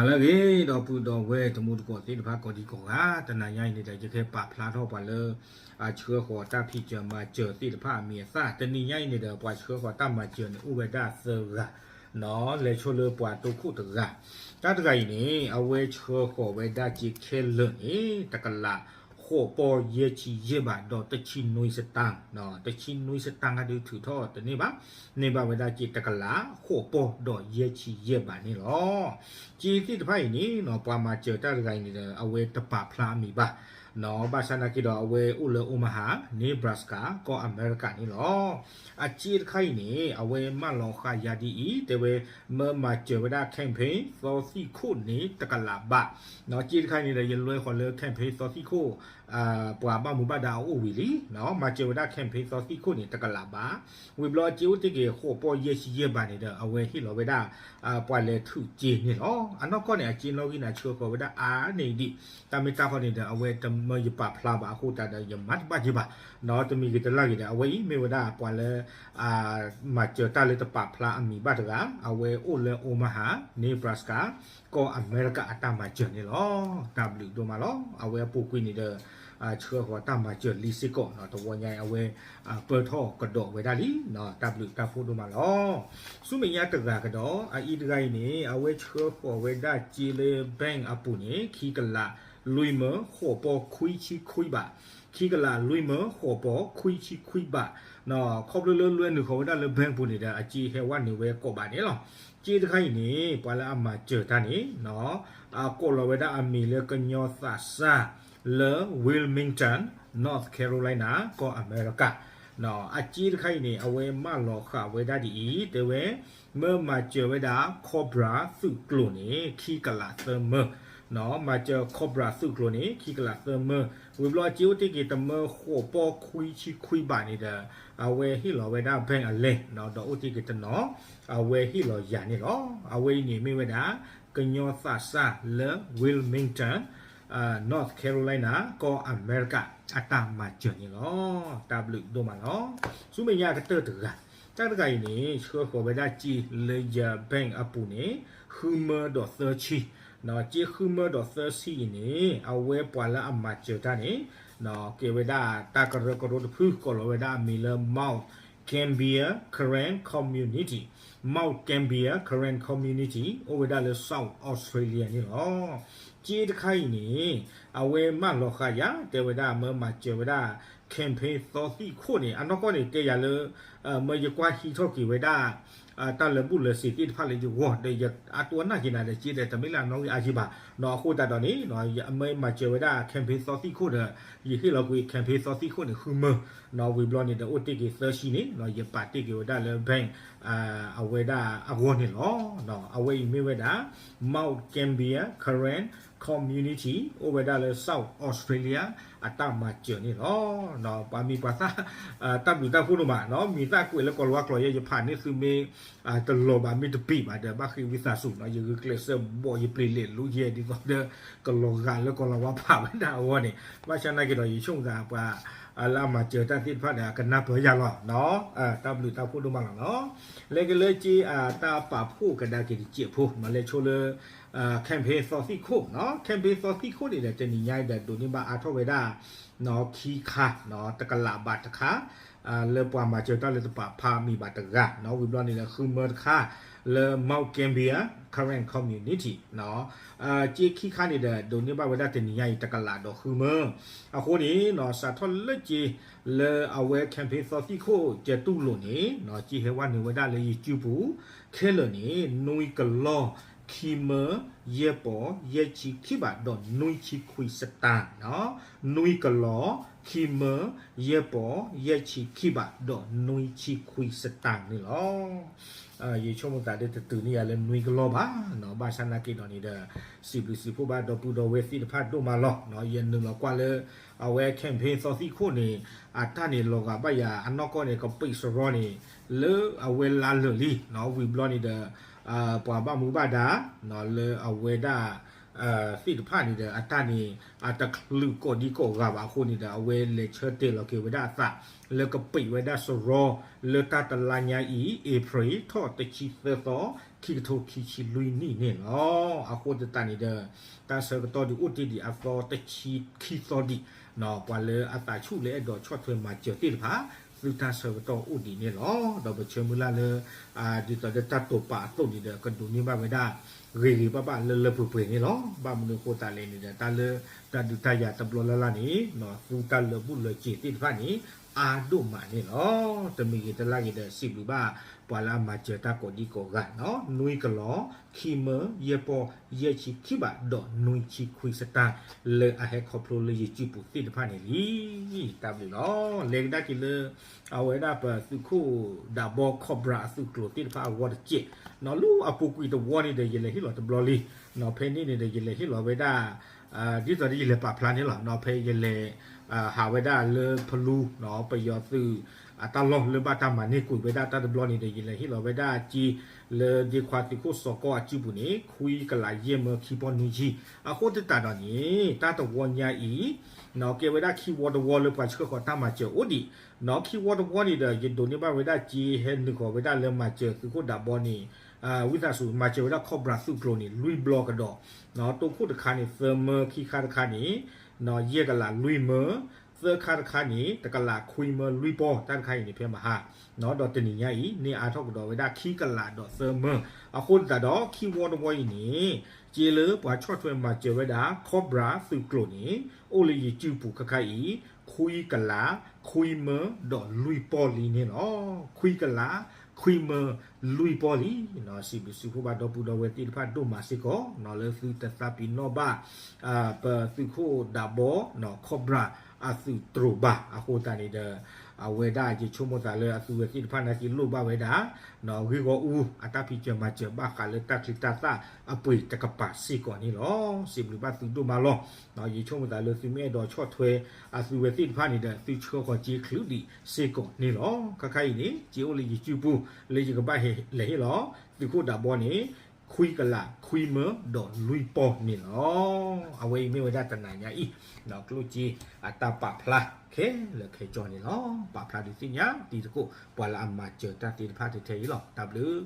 လၢအဂ့ၤ ဒီပုၢ်ဒီဝဲၢ်တံၤသကိးသ့ၣ်တဖၣ်ကိးဒံကိးဂၤ, တနၤညါအံၤန့ၣ်ဒီး ယကဟဲပာ်ဖျါထီၣ်ပှၤလၢ အဆှၢဃီၤတၢ်ဖံးစၢၤမၤစၢၤသ့ၣ်တဖၣ်အမံၤအသၣ်, တနံၤညါအံၤန့ၣ်ဒီး ပှၤဆှၢဃီၤတၢ်မၤစၢၤန့ၣ် အိၣ်ဝဲဒၣ်သၢဂၤ, လဲၤဆိလၢပှၤတိခိၣ်တဂၤ, တၢ်တဂၤအံၤန့ၣ် အဝဲဆှၢဃီၤဝဲဒၣ်စ့ခဲလၢာ်န့ၣ် တကလးဃိးပီၢ်ယဲၢ်ဆံယဲၢ်ဘးဒီးတဆံနွံစတၢၣ်, တဆံနွံစတၢၣ်ဒုးထုးထီၣ်တန့ၢ်ဘၣ်, န့ၢ်ဘၣ်ဝဲဒၣ်စ့တကလးဃိးပီၢ်ဒီးယဲၢ်ဆံယဲၢ်ဘးန့ၣ်လီၤ. စ့သ့ၣ်တဖၣ်အံၤန့ၣ် ပှၤမၤစၢၤတၢ်တဂၤအံၤန့ၣ်ဒီး အဝဲတပာ်ဖျါအမံၤဘၣ်, ဘၣ်ဆၣ်နာ်က့ဒီး အဝဲအိၣ်လၢ Omaha, Nebraska ကီၢ်အမဲရကၤန့ၣ်လီၤ. အစ့တခါအံၤန့ၣ် အဝဲမၢလီၤဃာ်ယၤဒ်အံၤ, တဲဝဲ မၢမၤစၢၤဝဲဒၣ် campaign သီသံၣ်ခိၣ်န့ၣ် တကလးဘး, စ့တခါအံၤန့ၣ်ဒီး ယလွဲဃီၤလၢ campaign သီသံၣ်ခိၣ် ပှၤဘၣ်မူဘၣ်ဒါအအိၣ်ဝံၤလံ, မၤစၢၤဝဲဒၣ် campaign သီသံၣ်ခိၣ်န့ၣ် တကလးဘး, ဝံၤဘျီအစ့အိၣ်တ့ၢ်က့ၤဃိးပီၢ်ယဲၢ်ဆံယဲၢ်ဘးန့ၣ်ဒီး အဝဲဟ့ၣ်လီၤဝဲဒၣ် ပှၤလဲၤထုးစ့န့ၣ်လီၤ. အနီၢ်ကီၢ်န့ၣ် အစ့နီၣ်ဂံၢ်န့ၣ် ဆှၢဃီၤဝဲဒၣ်အါန့ၢ်ဒံး, တၢ်မ့ၢ်တၢ်တီန့ၣ်ဒီး အဝဲတမၢယပာ်ဖျါဘၣ်အဃိသတးဒီး ယမၤတဘၣ်က့ၤဘၣ်, တမံၤဂ့ၤတလၢ်ဂ့ၤဒီး အဝဲအံၤမ့ၢ်ဝဲဒၣ်ပှၤလၢ မၤစၢၤတၢ်လၢတပာ်ဖျါအမံၤဘၣ်တဂၤ, အဝဲအိၣ်လၢ Omaha, Nebraska ကီၢ်အမဲရကၤအတၢ်မၤစၢၤန့ၣ်လီၤ. တၢ်ဘျုးဒိၣ်မးလီၤ. အဝဲအပူၤကွံာ်န့ၣ်ဒီး ဆှၢဃီၤတၢ်မၤစၢၤလံစ့ၢ်ကီး, တဝီညါအံၤအဝဲ ပၢၢ်ထီၣ်ကဒီးဝဲဒၣ်လံ, တၢ်ဘျုးတၢ်ဖှိၣ်ဒိၣ်မးလီၤ. ဆူမဲာ်ညါတဂၤကဒီး အအံၤတဂၤအံၤန့ၣ် အဝဲဆှၢဃီၤဝဲဒၣ်စ့လၢ bank အပူၤန့ၣ် ခံကလးလွံၢ်မၢဃိးပီၢ်ခွံဆံခွံဘး, ခံကလးလွံၢ်မၢဃိးပီၢ်ခွံဆံခွံဘး, ခီဖျိလၢလွဲနုာ်ဃီၤဝဲဒၣ်လၢ bank ပူၤန့ၣ်ဒီး အစ့ဟဲဝဲနုာ်ဝဲကိးဘးန့ၣ်လီၤ. စ့တခါအံၤန့ၣ် ပှၤလၢအမၤစၢၤတၢ်န့ၣ် ကိးလီၤဝဲဒၣ်အမံၤလၢကညီသးစၢ်လၢ Wilmington, North Carolina ကီၢ်အမဲရကၤ, အစ့တခါအံၤန့ၣ် အဝဲမၢလီၤဃာ်ဝဲဒၣ်ဒ်အံၤ, တဲဝဲ မၢမၤစၢၤဝဲဒၣ် Cobra သုးကျိၤန့ၣ် ခံကလးသၢမၢ, မၤစၢၤ Cobra သုးကျိၤန့ၣ် ခံကလးသၢမၢ, ဝံၤဘျီအစ့အိၣ်တ့ၢ်က့ၤတမၢဃိးပီၢ်ခွံဆံခွံဘးန့ၣ်ဒီး အဝဲဟ့ၣ်လီၤဝဲဒၣ် bank အလဲၢ်, ဒီးအိၣ်တ့ၢ်က့ၤတနီၤ အဝဲဟ့ၣ်လီၤယၤန့ၣ်လီၤ. အဝဲအံၤန့ၣ်မ့ၢ်ဝဲဒၣ် ကညီသးစၢ်လၢ Wilmington, North Carolina ကီၢ်အမဲရကၤ အတၢ်မၤစၢၤန့ၣ်လီၤ. တၢ်ဘျုးဒိၣ်မးလီၤ. ဆူမဲာ်ညါအကတၢၢ်တဂၤ, တၢ်တဂၤအံၤန့ၣ် ဆှၢဃီၤဝဲဒၣ်စ့လၢယ bank အပူၤန့ၣ် ဃုမၢဒီးသၢဆံ, စ့ဃုမၢဒီးသၢဆံအံၤန့ၣ် အဝဲပှၤလၢအမၤစၢၤတၢ်န့ၣ် ကဲဝဲဒၣ်တၢ်ကရၢကရိတဖု ကိးလီၤဝဲဒၣ်အမံၤလၢ Mount Gambier Karen Community, Mount Gambier Karen Community အိၣ်ဝဲဒၣ်လၢ South Australia န့ၣ်လီၤ. စ့တခါအံၤန့ၣ် အဝဲမၢလီၤဃာ်ယၤ တဲဝဲဒၣ်မၢမၤစၢၤဝဲဒၣ် campaign သီသံၣ်ခိၣ်န့ၣ် အနီၢ်ကီၢ်န့ၣ် တဲယၤလၢ မၢယကွၢ်ဟံးထီၣ်က့ၤဝဲဒၣ် တၢ်လၢာ်ဘူၣ်လၢာ်စ့ၤသ့ၣ်တဖၣ်လၢယဂီၢ်ဒီး ယအတိအနၢ်က့ၤနၤဒီး စ့ဒီးတမ့ၢ်လၢအနီၣ်ဂံၢ်အါက့ဘၣ်, အဃိသတးဒီးန့ၣ် မၢမၤစၢၤဝဲဒၣ် campaign သီသံၣ်ခိၣ်ဒီး ယဟ့ၣ်လီၤကွံာ် campaign သီသံၣ်ခိၣ်န့ၣ် ဃုမၢ, ဝံၤဘျီန့ၣ်ဒီး အိၣ်တ့ၢ်က့ၤသၢဆံန့ၣ် ယပာ်တ့ၢ်က့ၤဝဲဒၣ်လၢ bank အဝဲဒၣ်အဂီၢ်န့ၣ်လီၤ. အဝဲအံၤမ့ၢ်ဝဲဒၣ် Mount Gambier Karen Community အိၣ်ဝဲဒၣ်လၢ South Australia အတၢ်မၤစၢၤန့ၣ်လီၤ. ပှၤမံၤပှၤသၣ် တၢ်ဘျုးတၢ်ဖှိၣ်ဒိၣ်မး, မံၤသၣ်ကွဲးလၢကီၤလၤဝါကျိာ်ယဲ ယဖးန့ၢ်သုမ့ၢ်တလီၤဘၣ်မ့ၢ်တပံၤဘၣ်ဒီး ဘၣ်ဃ့ဝံသးစူၤနီၤ, ယဂုာ်ကျဲးစၢးဘီၣ်ယပျ့ၤလဲၤလူယဲဒ်သိးဒီး ကလီၤဂာ်လၢကီၤလၤဝါဖးဝဲဒၣ်အဂီၢ်န့ၣ်, ဘၣ်ဆၣ်နာ်က့ဒီး ယဆိကမိၣ်သးပှၤ လၢအမၤစၢၤတၢ်သ့ၣ်တဖၣ်ဒီး အကနၢ်ပၢၢ်ယၤလီၤ. တၢ်ဘျုးတၢ်ဖှိၣ်ဒိၣ်မးလီၤနီၤ. လဲၤက့ၤလၢက့ တၢ်ပာ်ဖှိၣ်ကဒါက့ၤတစဲးဖိ လဲၤဆိလၢ campaign သီသံၣ်ခိၣ်နီၤ, campaign သီသံၣ်ခိၣ်န့ၣ်ဒီး တနံၤညါအံၤဒီး ဒိးန့ၢ်ဘၣ်အါထီၣ်ဝဲဒၣ် ခံခါ, တကလးဘးတခါ လၢပှၤမၤစၢၤတၢ်လၢတပာ်ဖျါမံၤဘၣ်တဂၤ, ဝံၤဘျီန့ၣ်ဒီး ဃုမၢတခါ လၢ Mount Gambier Karen Community က့ခံခါန့ၣ်ဒီး ဒိးန့ၢ်ဘၣ်ဝဲဒၣ်တနံၤညါအံၤ တကလးဒီးဃုမၢ. အဃိန့ၣ် စးထီၣ်လၢက့ လၢအဝဲ campaign သီသံၣ်ခိၣ် ကဲတူၢ်လိာ်န့ၣ် က့ဟဲဝဲနုာ်ဝဲဒၣ်လၢယစုပူၤ ခဲလၢာ်န့ၣ် နွံကလီၢ် ခံမၢ ယဲၢ်ပီၢ် ယဲၢ်ဆံခံဘး ဒီးနွံဆံခွံစတၢၣ်, နွံကလီၢ် ခံမၢ ယဲၢ်ပီၢ် ယဲၢ်ဆံခံဘး ဒီးနွံဆံခွံစတၢၣ်န့ၣ်လီၤ. ယဆိကမိၣ်သးဒီးတတုၤန့ၢ်ယၤလၢနွံကလီၢ်ဘၣ်, ဘၣ်ဆၣ်နာ်က့ဒီးန့ၣ်ဒီး စံးဘျုးစံးဖှိၣ်ဘၣ်ဒီပုၢ်ဒီဝဲၢ်သ့ၣ်တဖၣ်ဒိၣ်မးလီၤ. ယနုာ်လီၤကွၢ်လၢ အဝဲ campaign သီသံၣ်ခိၣ်န့ၣ် အတၢ်န့ၣ်လီၤဂာ်ဘၣ်ယၤ အနီၢ်ကီၢ်န့ၣ် ကပံးစရီန့ၣ် လၢအဝဲလါလၢာ်လံ, ဝံၤဘျီန့ၣ်ဒီး ပှၤဘၣ်မူဘၣ်ဒါ လၢအဝဲဒၣ် သ့ၣ်တဖၣ်န့ၣ်ဒီး အတၢ်န့ၣ် အတချုးကိးဒံကိးဂၤဘၣ်အဃိန့ၣ်ဒီး အဝဲလဲၤဆၢတဲာ်လီၤက့ၤဝဲဒၣ်အသး လၢကပံးဝဲဒၣ်စရီ လၢတၢ်တလါညါအံၤ အ့ဖြ့ၣ်ထီၣ်တဆံသၢသီ ခံကထိခံဆံလွံၢ်နံၣ်န့ၣ်လီၤ. အဃိသတးန့ၣ်ဒီး တၢ်ဆၢကတီၢ်ဒုးအိၣ်တ့ၢ်ဒံးအသီတဆံခံသီဒံး ပှၤလၢအသးဆူၣ်လၢအဲၣ်ဒိးဆီၣ်ထွဲမၤစၢၤသ့ၣ်တဖၣ် သုတၢ်ဆၢကတီၢ်အိၣ်ဒံးန့ၣ်လီၤ. ဒီးပဆၢမုၢ်လၢ်လၢ ဒ်သိးလၢတၢ်တိာ်ပာ်အသိးန့ၣ်ဒီး ကဒိးန့ၢ်ဘၣ်ဝဲဒၣ် ဂ့ၤဂ့ၤဘၣ်ဘၣ်လၢလၢပှဲၤပှဲၤန့ၣ်လီၤ. ဘၣ်မနုၤအဃိသတးလဲၣ်န့ၣ်ဒီး တၢ်လၢတၢ်ဒုးတၢ်ယၤတဘျီလၢ်လၢ်န့ၣ် သုတၢ်လၢာ်ဘူၣ်လၢာ်စ့ၤသ့ၣ်တဖၣ်န့ၣ် အါဒိၣ်မးန့ၣ်လီၤ. တမံၤဂ့ၤတလါဂ့ၤဒီး စံးဘျုးဘၣ် ပှၤလၢအမၤစၢၤတၢ်ကိးဒံကိးဂၤ နွံကလီၤ ခံမၢ ယဲၢ်ပီၢ် ယဲၢ်ဆံခံဘး ဒီးနွံဆံခွံစတၢ် လၢအဟဲခီဖျိလၢယစုပူၤသ့ၣ်တဖၣ်န့ၣ်လံ. တၢ်ဘျုးလီၤ. လဲၤကဒါက့ၤလၢ အဝဲဒၣ်ပသုးခိၣ်ဒးဘီ Cobra အသုးကျိၤသ့ၣ်တဖၣ်အဂီၢ်တက့ၢ်. လၢအပူၤကွံာ်တဝီန့ၣ်ဒီး ယလဲၤဟ့ၣ်လီၤတဘျီလံ. ဖဲန့ၣ်န့ၣ်ဒီး ယလဲၤဟ့ၣ်လီၤဝဲဒၣ် ဒ်သိးဒီးယလဲၤပာ်ဖျါန့ၣ်လီၤ. ဖဲယလဲၤ ဟးဝဲဒၣ်လၢဖလူ ပယီၤသုး အတၢ်လီၢ်လၢဘၣ်တၢ်မၤန့ၢ်ကွံာ်ဝဲဒၣ်တၢ်တဘျီန့ၣ်ဒီး ယလဲၤဟ့ၣ်လီၤဝဲဒၣ်စ့ လၢဒ့ခွါသုးခိၣ်စီၤကီၢ်အစုပူၤန့ၣ် ခွံကလးယဲၢ်မၢ ခံပီၢ်နွံဆံ. အဃိသတးဒီးန့ၣ် တၢ်တဝီညါအံၤ ကဲဝဲဒၣ်ခံဝီတဝီလၢပှၤဆှၢဃီၤတၢ်မၤစၢၤအိၣ်ဒံး. ခံဝီတဝီန့ၣ်ဒီး ယဒိးန့ၢ်ဘၣ်ဝဲဒၣ်စ့ဟဲနုာ်ဃီၤဝဲဒၣ်လၢမၤစၢၤသုးခိၣ်ဒးဘီန့ၣ် ဝံသးစူၤ မၤစၢၤဝဲဒၣ် Cobra သုးကျိၤန့ၣ် လွံၢ်ဘျီကဒီး တိၢ်ခိၣ်တခါန့ၣ် သၢမၢ ခံခါတခါန့ၣ် ယဲၢ်ကလးလွံၢ်မၢ သၢခါတခါန့ၣ် တကလးခွံမၢလွံၢ်ပီၢ် တၢ်တခါအံၤန့ၣ် ဖဲမဟါ ဒီးတနံၤညါအံၤ န့ၢ်အါထီၣ်ကဒီးဝဲဒၣ်ခံကလးဒီးသၢမၢ. အဃိသတးဒီး ခံဝီတဝီအံၤန့ၣ် စ့လၢပှၤဆီၣ်ထွဲမၤစၢၤဝဲဒၣ် Cobra သုးကျိၤန့ၣ် အိၣ်လၢယစုပူၤခါခါအံၤ ခွံကလး ခွံမၢ ဒီးလွံၢ်ပီၢ်လံန့ၣ်လီၤ. ခွံကလး ခွံမၢ လွံၢ်ပီၢ်လံ. စံးဘျုးစံးဖှိၣ်ဘၣ်ဒီပုၢ်ဒီဝဲၢ်သ့ၣ်တဖၣ်ဒိၣ်မးစ့ၢ်ကီး လၢသုတသးပ့ၤနီၣ်ဘၣ် ပသုးခိၣ်ဒးဘီ Cobra အသုးတြိၤဘၣ်. အဃိသတးန့ၣ်ဒီး အဝဲဒၣ်ယဆိကမိၣ်သးလၢအသုဝဲသ့ၣ်တဖၣ်နာ်က့လိၣ်ဘၣ်ဝဲဒၣ် ဂ့ၢ်ဂီၢ်အူ အတၢ်ဖံးစၢၤမၤစၢၤဘၣ်ဃးလၢတၢ်ချံတၢ်သၣ်အပှ့ၤတကပၤစ့ၢ်ကီးန့ၣ်လီၤ. စံးဘျုးဘၣ်သုဒိၣ်မးလီၤ. ယဆိကမိၣ်သးလၢသုမ့ၢ်အဲၣ်ဒိးဆီၣ်ထွဲအသုဝဲသ့ၣ်တဖၣ်န့ၣ်ဒီး သုဆှၢဃီၤစ့ချုးဒံးစ့ၢ်ကီးန့ၣ်လီၤ. ခါခါအံၤန့ၣ် စ့အိၣ်လၢယစုပူၤ လၢယကဘၣ်ဟဲလဲၤဟ့ၣ်လီၤ သုးခိၣ်ဒးဘီန့ၣ် ခွံကလး ခွံမၢ ဒီးလွံၢ်ပီၢ်န့ၣ်လီၤ. အဝဲအံၤမ့ၢ်ဝဲဒၣ်တနၤညါအံၤ ကျိၣ်စ့အတၢ်ပာ်ဖျါခဲလၢာ်ခဲဆ့န့ၣ်လီၤ. ပာ်ဖျါဒုးသ့ၣ်ညါတံၤသကိး ပှၤလၢအမၤစၢၤတၢ်သ့ၣ်တဖၣ်ထဲထဲအံၤလီၤ. တၢ်ဘျုး